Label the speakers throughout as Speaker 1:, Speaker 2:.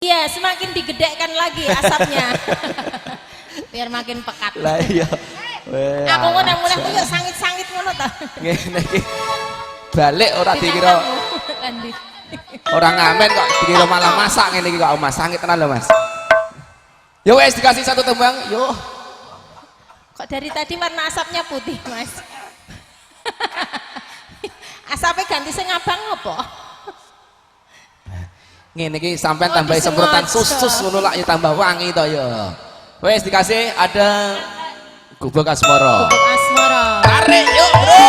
Speaker 1: Iya, semakin digedekkan lagi asapnya. Biar makin pekat.
Speaker 2: Lah iya.
Speaker 1: Aku ngono mulai ku yo sangit-sangit ngono ta.
Speaker 2: Ngene iki. Balik ora dikira. Ora ngamen kok dikira malah masak ngene iki kok Mas. Sangit tenan lho Mas. Yo wes dikasih satu tembang, yo.
Speaker 1: Kok dari tadi warna asapnya putih, Mas? Asapnya ganti sing abang apa?
Speaker 2: Ngene iki sampean tambahi semprotan sus-sus ngono lak ya tambah wangi to ya. Wes dikasih ada Gubuk Asmara.
Speaker 1: Gubuk Asmara.
Speaker 2: Tarik yuk, Bro.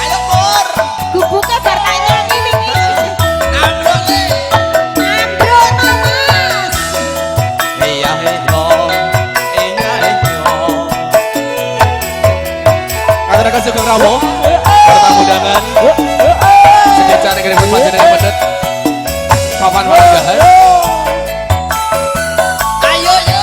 Speaker 2: Ayo, Pur.
Speaker 1: Gubuke bar tak nyanyi wingi.
Speaker 2: Ambruk le.
Speaker 1: Ambruk to, Mas.
Speaker 2: Iya, iya. Iya, iya. Kathiraken sugeng rawuh. Para tamu undangan. Sejajar ingkang panjenengan pedhet. Papan wargahan. Ayo yo.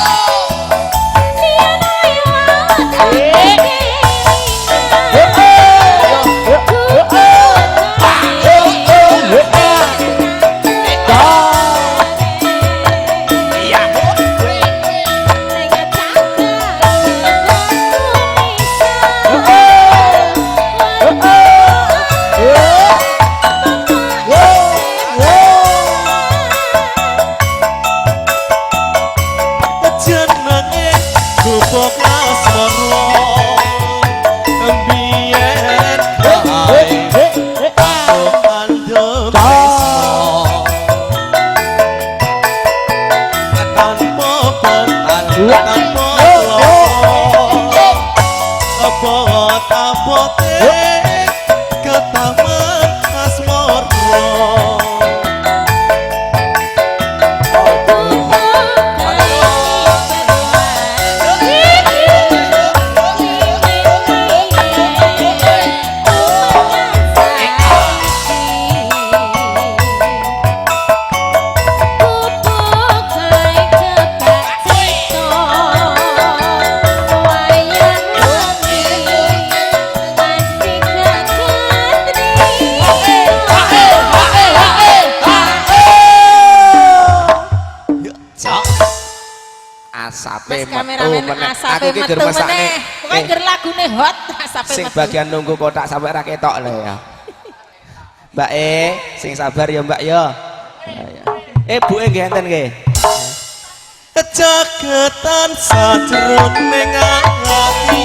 Speaker 2: Asape metu meneh. Aku ki ger mesakne.
Speaker 1: Pokoke ger lagune hot asape
Speaker 2: metu. Sing bagian nunggu kotak sampe ra ketok lho ya. Mbak E, sing sabar ya Mbak ya. Buke nggih enten nggih.
Speaker 3: Caketan sajroning ati.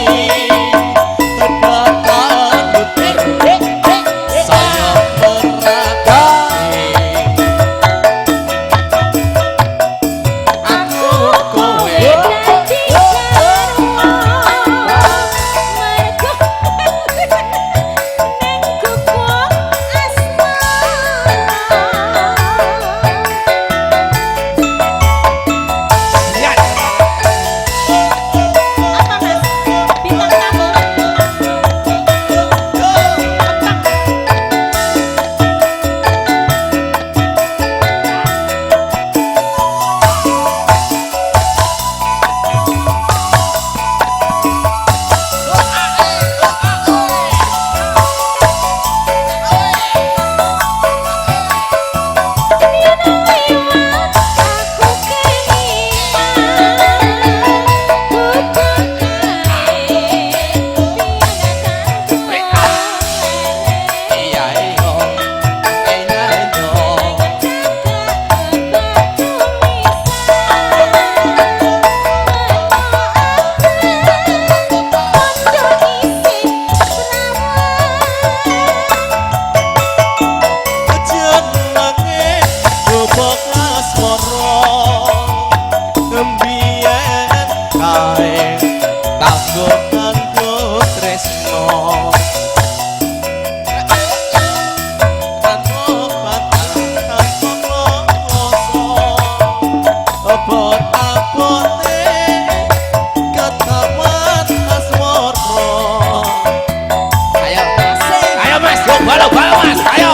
Speaker 2: Ayo.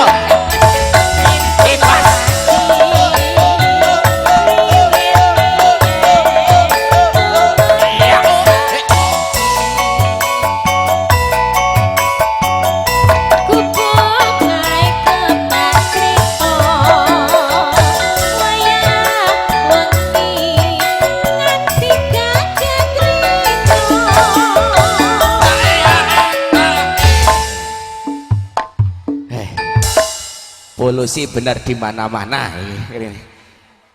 Speaker 2: Polusi benar di mana-mana ini.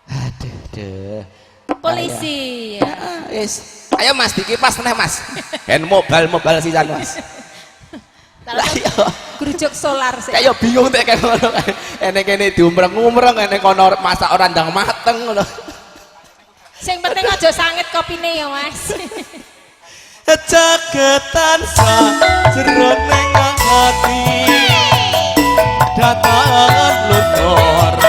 Speaker 2: Aduh, aduh.
Speaker 1: Polisi ya.
Speaker 2: Ah, wis. Ayo, Mas, dikipas neh, Mas. Ben mobile-mobile sisan, Mas. Lah iya.
Speaker 1: Grujuk solar sih.
Speaker 2: Kayak bingung tek kayak ngono. Ene kene diumreng-umreng, ene kono masak ora ndang mateng ngono.
Speaker 1: Sing penting aja sangit kopine ya, Mas.
Speaker 3: Jagat tansah jroning ati, datan luntur.